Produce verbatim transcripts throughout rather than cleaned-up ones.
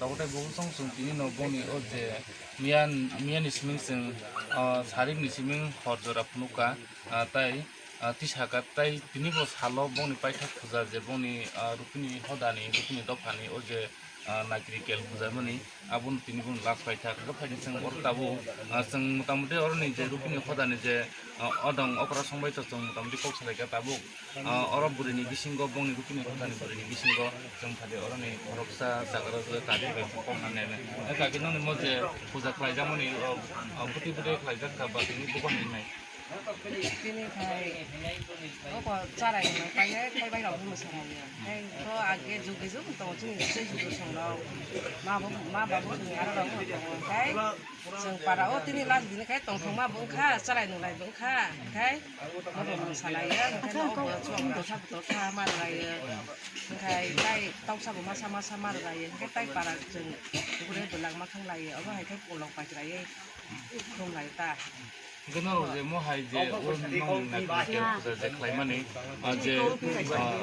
Tabuk tei bo chwng chwng tini no boni o je miyan, miyan ni siming chwng, ah, sarik ni siming hor jora phunukha, ah, tai, ah, tisaka tai tini bo salo boni paithak puja je boni, ah, rupini hodani, rupini dophani o je, ah, naikri kel puja mani abono tini bono last paithak. Hwnkhe phaidi chwng oro tabuk, ah, chwng motamuti oroni je rupini hodani je, ah, odong okra songbai to chwng motamuti kok salaikha tabuk. Ah, oro bwrwini bisingo, bongni gutini kotani bwrwini bisingo chwng phadi oroni khoroksa jaga rok je kari bai kok nang nai. Eka khe nokni mo je puja khlai jakmani, o, o, bwtwi bwtwi khlai jak kha ba tini buko hinwi nai. Tini khai oko charai no kaiye khai bai rok bumo sanai. Khai to age jugi jug to chini se jugi song rok. Ma bo, ma babu ni aro rok khai. Chwng para o tini last bini khai tongthokma bo wngkha, chwrai nwnglai bo wngkha, khai motom salai ya, khai no obo chuang dotha dotha ma rwlai ya, khai tai tausa bo masa masa ma rwlai ya, khai tai para chwng gure bwlak ma thang lai ya, obo hai khai kolok pai chwrai ya, khum lai ta. Hwnkhe norok je mo hai je o nong naikol puja je khlaimani, ah, je, ah,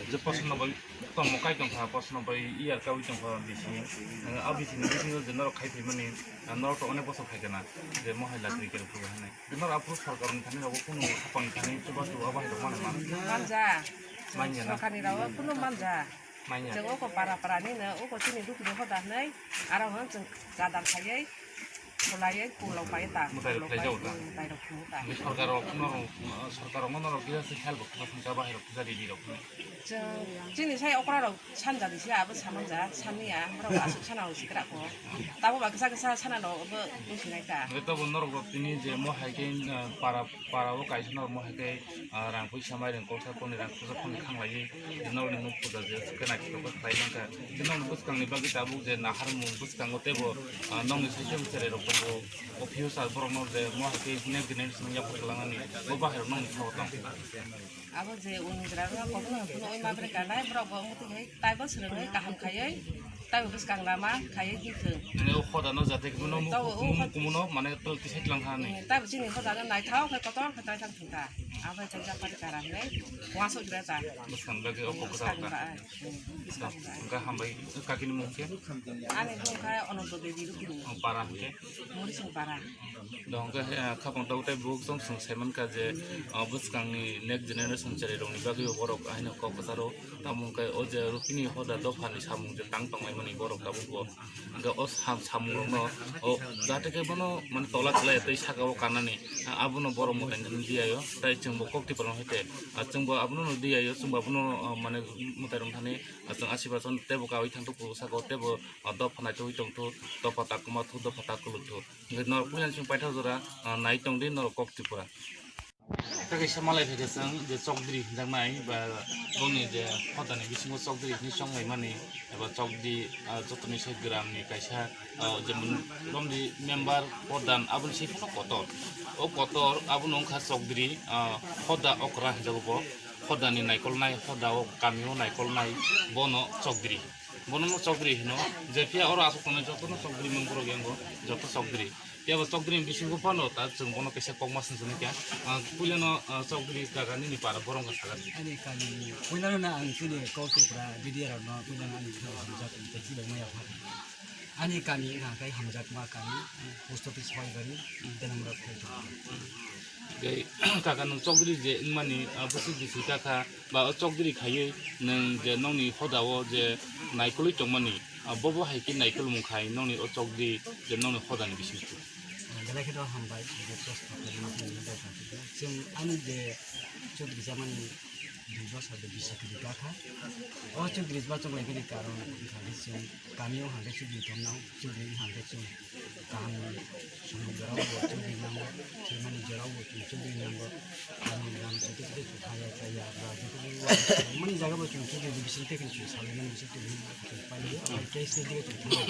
je poson no bai tongmo kai tongkha, poson no bai iyar kaui tongkha bising, ah, a bising bisingo je norok khai phaimani, ah, norok to onek bosor khai kana je mo hai lakri kel puja hinwi. Norok aphuru sorkar ni thani rogo kunu hapang ni thani chubachu abo hai rok mano mano. Manja. Manya na. Sorkar ni rogo kunu manja. Manya. Chwng oko para para ni no, oko chini dukni hoda hinwi, aro hwn chwng gadar khaiwi, khulaiwi, kulok pai ta, Mwtai rok kulok pai, khlai jago ta. Mwtai rok phungo ta. Ni sorkar rok no, sorkar rok no norok kisa se help rok khna sung kha bahai rok kisa ready rok. Chwng, chini sai okra rok sanja di se abo samanja, saniya, borok aswk sana rok sikra ko. Tabo ba kisa kisa sana no obo nusinai ta. Nge to bo norok rok tini je mo hai khe, ah, para, para o kaisa norok mo hai khe, ah, rang puisa mai rang koksa koni rang koksa koni khanglaiwi, je norok ni muk puja je khe naithotok khe khlai mankha. Je norok ni bwskang ni bagwi tabuk je nahar mung bwskango teibo, ah, nokni sai se cherai rok tongo. O future borok no je mo hai khe next generation yapri kwlangnani bo bahai rok nokni sao tong. Abo je ungra rok kokno phunui ma bre kanai borok bo muti hai taibo swrwngwi kaham khaiwi taibo bwskang lama khaiwi himthwng. Mane o khoda no jate kuno Tao o mukumu no mane tol kisai tlang hani. Taibo chini khoda no naithok khe kotor khe tai thang thung ta. Abo khe japari kara hinwi wasuk bre ta. Bwskang bagwi o kok Bwskang ta. Ba ai. Bwskang ba ai. Hwnkhe hambai kakini mung khe? Ani mung khe Ananto Devi Rukini. O para hwnkhe? Murising para. Dong khe, eh, khapang tabuk tei buk chong chwng sai mankha je, ah, bwskangni next generation cherai rokni bagwi bo borok haino kok kwcharo. Tamo hwnkhe o je rupini hoda dophani samung je tang tonglaimani borok tabuk bo. Hwnkhe o sam-, samung rokno o jate khe bono mane tola kwlai tei saka o kanani, ah, abono borok mwtai di ayo. Tai chwngbo kok tiprano hai te, ah, chwngbo abono di ayo, chwngbo abono, ah, mane mwtai rok thani, ah, chwng asiba chon teibo kaui thang thukgo saka o teibo, ah, dopha naitugwi tong thu, dopha tak kwma thu, dopha tak kwlwk thu. Hwnkhe norok puila chwng paithak jora, ah, nai tong di norok kok Tripura. Tei kaisa malai phaikha chwng je chokdri hwnjaknai ba bongni je hodani bisingo chokdri hinwi chonglaimani eba chokdri, ah, jotoni se gramni kaisa, ah, jemon bongni member pradhan aboni se phano kotor. O kotor abono wngkha chokdri, ah, hoda okra hwnjago bo. Hodani naikolnai, hoda o kamio naikolnai bono chokdri. Bono no chokdri hino, je phiya oro aswk tongnai jotono chokdri mung borok yango, joto chokdri. Phiya bo chokdri ni bisingo phano ta chwng bono kaisa kokma swngchwngkha. Ah, puilano, ah, chokdri kaga nini para borok wngkha saga di. Ani kami ni puilano na ang chini kok Tripura B D R no puilano ani kami hamjak tei chibok maya pha. Ani kami wngkha khe hamjakma kami, post office Hoibari, tei number four. Tei kaka nwng chokdri je wngmani, ah, bwswk bisi kaka ba o chokdri khaiwi nwng je nokni hoda o je naikolwi tongmani, ah, bobo hai khe naikolmung khai nokni o chokdri je nokni hodani bisingtwi. Ah, belai kheno hambai, je proshno khlaimani bagwi. Chwng ani je chokdri chamani dui bosor de bisi kwrwi kha. O chudri ba chonglai bini karon wngkha khe chwng kami o hwnkhe chudri tongna, chudri wngkha khe chwng kaham ni samung jorao bo chudri nango, thwimani jorao bo chwng chudri nango, kami ni lam chudri chudri kaya kaya ba chudri mani jaga bo chwng chudri ni bising tei chwng salai mani bising twi chwng paio, case ni dige chwng thango.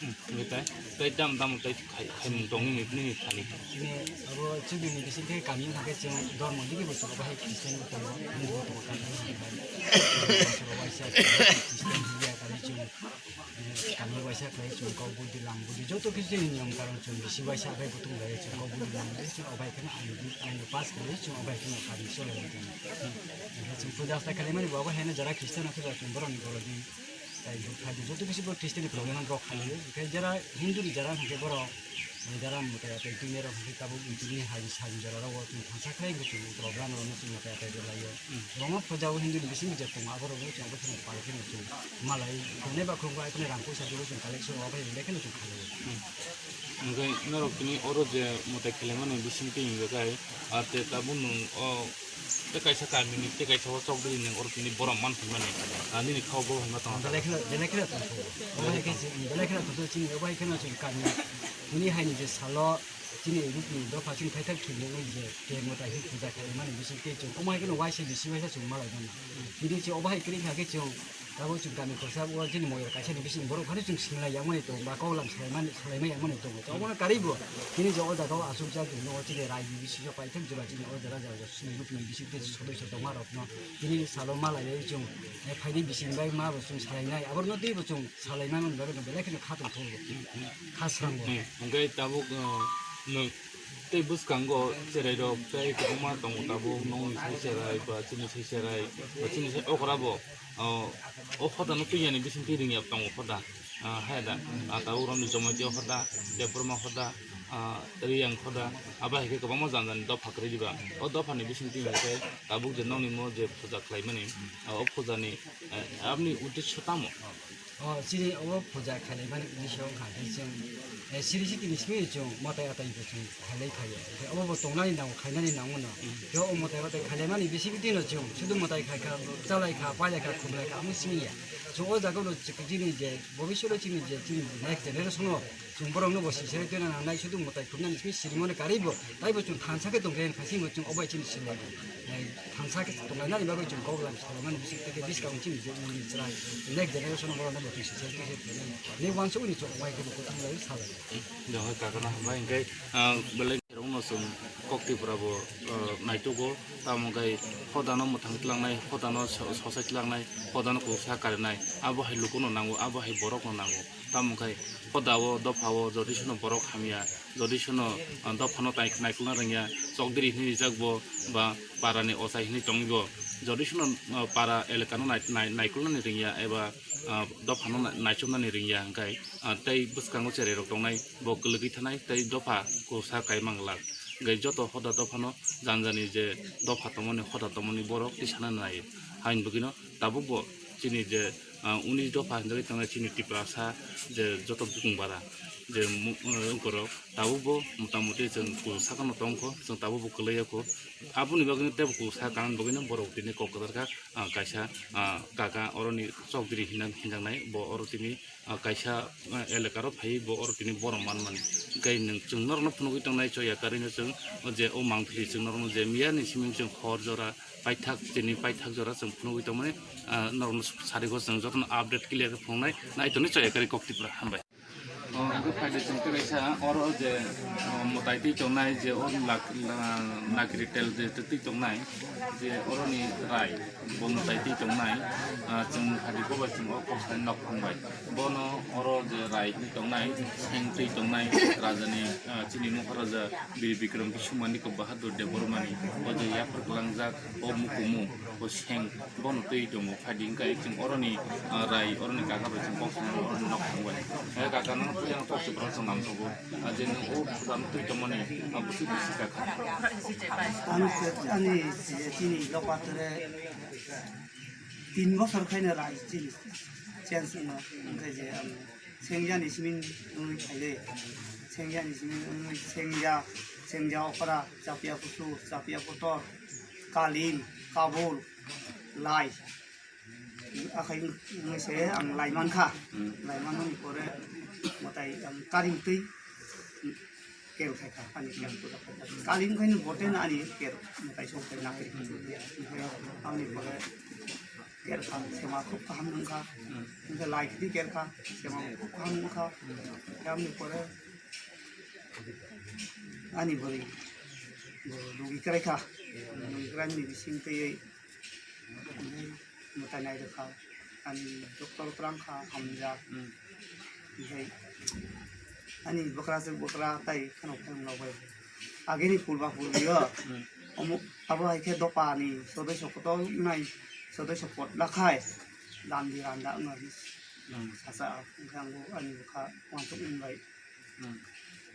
Hmm, tei, tei dam, dam, tei khai, khaimung tong nini, nini thani. Chini abo chudri ni bising khe kami wngkha khe chwng dormo digi bo chwng bahai Christian bo tongo, Hindu bo tongo, kami wngkha khe chwng waisa Christian hiya kami chwng, eh, kami waisa khlai chwng kok budi lam budi joto khe chini niyom karon chwng bisi waisa bai butung lai chwng kok budi lam budi chwng obai kheno ain, ain pass khlai chwng obai kheno kami chole lai tong. Chwng puja asta khlai mani bo abo haino jara Christian khe chwng borok ni borok di. Tai joto kisi bo Christian ni program rok khaio. Hwnkhe jara Hindu ni jara hwnkhe borok, jara mwtai atai twi rok hwnkhe tabuk tini hai sal jora rogo chwng thansa khlai hwnkhe chwng program rok no chwng mwtai atai rwlaio. Kwbangma puja o Hindu ni bising bijak tongo, abo rok no chwng abo kheno pal kheno chwng malai khwnai ba khwnai ba khwnai rang puisa rwui chwng collection rok bai bai kheno chwng khlaio. Hwnkhe norok tini oro je mwtai khwlaimani bising twi hwnkhe kai, ah, te tabuk nwng o tei kaisa kamini tei kaisa o chokdiri nwng oro tini borok man phaimani, ah, nini kha o bo hai ma tong kha. Belai kheno, belai kheno tong kha. Obo hai khe chini, belai kheno tong kha chini, obo hai kheno chini kami. Tini hai ni je salo chini rukni dopha chini thaithar khibwi wng je ke mwtai hwn puja khlaimani bising twi chwng omo hai kheno waisa bisi waisa chwng malai mano. Tini chwng obo hai kwrwi kha khe chwng Abo chwng kami khorsa o chini moyar kaisa ni bising borok phano chwng singlai yangmani tongo, ba kok lam salaimani, salaimai yangmani tongo. Obono karwi bo chini je o jaga o achukjak chwng o chini raji bisingo paithak jora chini o jora jora sini rukni bising tei sodoi sodoma rokno chini salo ma lailai chwng, eh, phaidi bising bai ma bo chwng salainai, aborno tei bo chwng salaimani bagwi no belai kheno kha tongthok kha srango. Hmm, hwnkhe tabuk, uh, nwng tei bwskango cherai rok tei kwbangma tongo tabuk nokni sai cherai ba chini sai cherai ba chini sai okra bo. O, o hoda no twi yani bising twi ring ya tongo hoda. Ah, hai da. Ah, ta uro ni jomai twi hoda, Debbarma hoda, ah, Riyang hoda. Abo hai khe kwbangma jani jani dopha kwrwi diba. O dopha ni bising twi hwnkhe tabuk je nokni mo je puja khlai mani, ah, o puja ni, eh, aboni uddesho tamo? O, chini o puja khlai mani uddesho wngkha khe chwng, eh, siri sitini simi chwng mwtai atai bo chwng khailai phaio. Omo bo tongnani nango, khainani nango no. Tei o mwtai watai khailaimani bising twi no chwng sudu mwtai khai kha, chalai kha, pailai kha, khumlai kha, omo simi ya. Chwng o jaga no chini je bobishoto chini je chini next generation o chwng borok no bo sichari twi nangnai sudu mwtai khumnani simi siri mani karwi bo. Tai bo chwng thansa khe tong khe phai simi chwng obo chini silai. Thansa khe tonglainani bagwi chwng kok lam salaimani bising twi khe bwskango chini je uni chwrai next generation o borok no bo chwng sichari twi khe tonglainani. Ni uansukni chwng wngmani khe bo kwthang lai salai. Jahai kakana hambai hwnkhe, ah, belai rokno chwng kok Tripura bo, ah, naitugo, tamo khe hodano mwthang tlangnai, hodano so-, sochai tlangnai, hodano kwsa karinai, abo hai lukuno nango, abo hai borokno nango. Tamo khe hodao, dophao, jodi sono borok hamya, jodi sono, ah, dophano tai-, naikolna rwngya, chokdiri hinwi rijak bo, ba parani ochai hinwi tongwi bo, jodi sono, ah, para elakano nai-, nai-, naikolnani rwngya, eba, ah, dophano nai-, naichomnani rwngya, hwnkhe, ah, tei bwskango cherai rok tongnai, bo kwlwgwi thanai, tei dopha kwsa kaimang glak. Hwnkhe joto hoda dophano janjani je dopha tongmani, hoda tongmani borok tisana nai. Haini bagwino tabukbo chini je, ah, unis dopha hinjagwi tongnai chini Tiprasa je joto bukung bara je mu-, ah, borok tabukbo motamoti chwng kwsakano tongkho, chwng tabukbo kwlaiya kho. Aboni bagwino teibo kwsa kanani bagwino borok tini kok kwchar kha, ah, kaisa, ah, kaka oroni chokdiri hinna hinjaknai, bo oro tini, ah, kaisa, ah, elakaro phaiwi bo oro tini borom manmani. Hwnkhe nwng chwng norokno phunugwi tongnai choya karino chwng o je o mangpili chwng norokno je miyani siming chwng hor jora paithak chini paithak jora chwng phunugwi tongmani, ah, norokno sarigo chwng jotono update clear khe phunuknai naitonwi choya kari kok Tripura hambai. O, hwnkhe phaidi chwng tei kaisa oro je, o, mwtai twi tongnai je o lak-, la-, nakri tel je twi tongnai je oroni rai bo mwtai twi tongnai, ah, chwng phaidi bobai chwng o kok sai nok thangbai. Bono oro je rai twi tongnai, seng twi tongnai, rajani, ah, chini Maharaja Bir Bikram Kishu Manik Bahadur Debbarmani, o je yapharwi kwlangjak, o mukumu, o seng, bono twi tongo. Phaidi hwnkhe chwng oroni, ah, rai, oroni kaka bai chwng kok sanani oroni nok thangbai. Hwnkhe kaka no yang tok se borok chwng lamsogo. Ah, je nwng o phuram twi tongmani, ah, bwswk bisi kaka. Ani, ani, chini dopa tere tin bosor khaina rai chini change wngkha je ang. Sengjani simin wngwi phaile, sengjani simin wngwi sengja, sengja okra, chapia kusu, chapia kotor, kalim, kabul, lai. Akhai wngwi se ang lai mankha. Hmm. Lai manmani pore mwtai ang karing twi kel khai kha, ani kel puja khai kha. Kaling khai no bote na ani kel mwtai song khai nakri. Omo ni pore kel kha, sema khub kaham wngkha. Hwnkhe lai khiti kel kha, sema khub kaham wngkha. Omo ni pore ani bwrwi bo logi kwrai kha. Logi kwrai ni bising twiwi mwtai nai rwkha, ani doctor twlang kha, hamjak. Hmm. Omohai ani bwkrajwk bwkra tai kheno phai wngna bai. Agini pulba pulbi o, hmm, omo abo hai khe dopa ni sodoi sokoto nai, sodoi sokot lakhai, dandi randa wngna hinwi Hmm. Sacha, hwnkhe ang bo ani bwkha uansukmung bai. Hmm.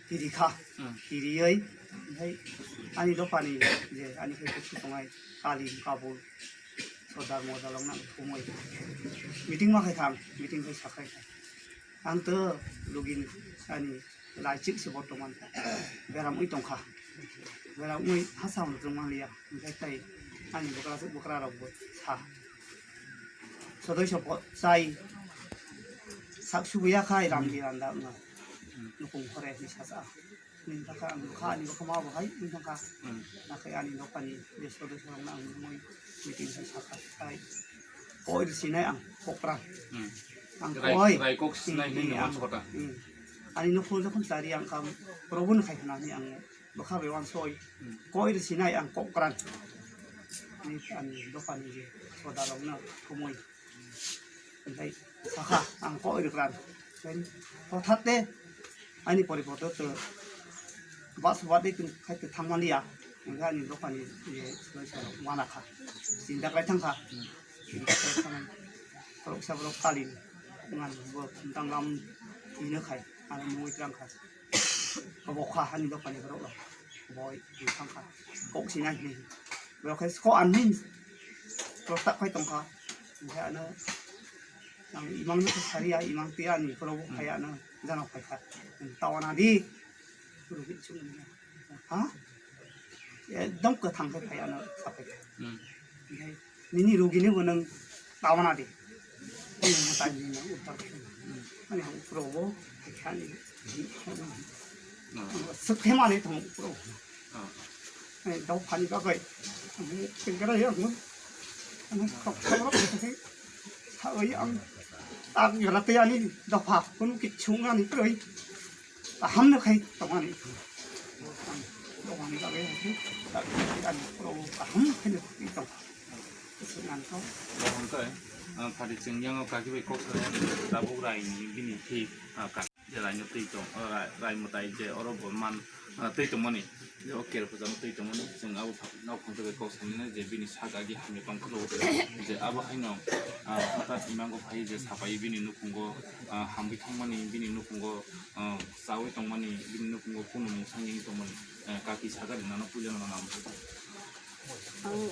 Kiri kha. Hmm. Kiriwi, hwnkhe ani dophani je ani khe kusu tongnai Kali Kabul, Sodar Modalong nang thumwi. Meeting ma khai kha ang, meeting khai sakhai kha. Ang to login ani laichik se bortoman beram wi tongkha. Beram wi hasa hwnwi tongmanliya. Hwnkhe tei ani bwkra, bwkrarokbo sa. Sodoi sopo chai sak subuya khai ramdi randa wngna. Nukung hore hi sacha. Nini bwkha ang bwkha ani bwkha ma bo hai wngkha. Nakhai ani dophani je sodoi sorokno ang nukmui meeting khai sakha. Khai koi sinai ang kokra. Hmm. Ang rai, koi. Rai kok sinai hinwi ang, ang kota. Hmm. Ani nokho jokhon chari ang kam probun khai khnani ang bwkha bai wansoi. Hmm. Koi sinai ang kokra. Ni ani dophani je soda rokno kumui. Hwnkhe sakha ang koi rwkran. Hothat de ani poriporto to bas wadi tun khai to thangmani ya. Hwnkhe ani dophani je soda rok wana kha. Chinta khai thang kha. Khoroksa borok Kali wngmani bo tang lam hino khai, ano mungwi twlang kha. Obo kha ani dophani borok rok, boi thang kha, kok sinai hinwi. Borok khe kok anwi prostab khai tong kha. Hwnkhe ano ang imang no sari ya, imang twi ani borok bo khai ano jana khai kha. Tawana di. Rugit sung ha? Ekdom kwthang khe phai ano sapai kha. Hmm. Nini rugini bo nwng tabana di. Ani mo tai ni na utar khe. Hmm. Ani ha upro bo kha ni. Hmm. Suk khe mani thong upro. Hmm. Ani dau phani ba bai. Ani kengkara ya mo. Ani kok kok khe. Sa oi ang. Tak yara te ani dopha kun ki chung ani proi. Kaham no khai tongmani. Tongmani bagwi hai khe, tak ani pro kaham khe no twi tong. Swnam kho. Bohon khe, ah, phari chwng yang kaki bai kok sa tabuk rai ni bini thik, ah, ka-, je rai no twi tong, ah, rai, rai mwtai je oro bo man, ah, twi tongmani. Je o ker pujano twi tongmani. Chwng abo pha-, nok phang twi bai kok sanina je bini sak agi hamya tong khwlwk je abo haino, ah, hata imango phai je sapai bini nukhungo, ah, hamwi thangmani bini nukhungo, ah, chawi tongmani, bini nukhungo kunu mungsa wngwi tongmani, eh, kaki sagari nano puila nana. Ang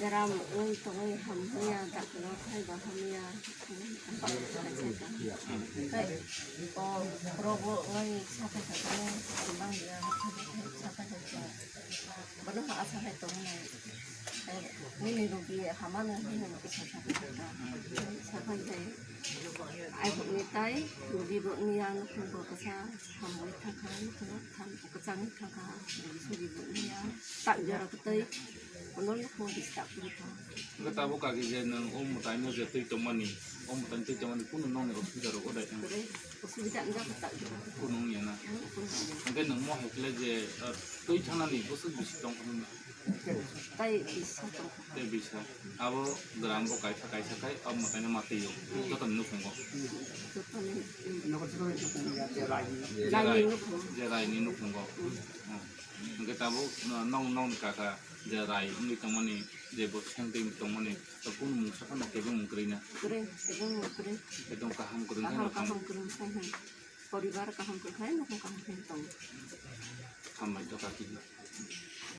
beram wngwi tongwi hamya, daklo khai ba hamya. Tei o rogo wngwi sapai sapai bangya, sapai sapai bono ha asa hai tongmani. Nini rugi hamano hino kisa sapai sapai. Sapai tei ai bokni tai rugi bokni yang nukhung bo kisa hamwi thangkha, nukhung tham kwchangwi thangkha, rugi sugi bokni yang tak jora kwtwi bono nukhung disturb wngkha. Hwnkhe tabuk kaki je nwng o mwtaino je twi tongmani, o mwtaino twi tongmani kunu nokni osubida rok odai wng? Kwrwi osubida wngya kha tak jora. Kunu wngya na? Kunu wngya. Hwnkhe nwng mo hai khlai je, ah, twi thangnani bwswk bisi tong kha nini? Tai bisa tong kha. Tai bisa. Abo gram bo kaisa kaisa khai, abo mwtaino ma twi o. Joto ni nukhungo. Joto ni. Je rai, je rai ni nukhungo. Hmm. Hwnkhe tabuk no-, nong, nongni kaka je rai wngwi tongmani, je bo seng twi tongmani, to kunu mungsa phano kebengmung kwrwi na? Kwrwi, kebengmung kwrwi. Ekdom kaham kwrwi. Kaham, kaham kwrwi khai hai. Poribar kaham kwrwi khai, nukhung kaham khe tongo. Hambai to kaki.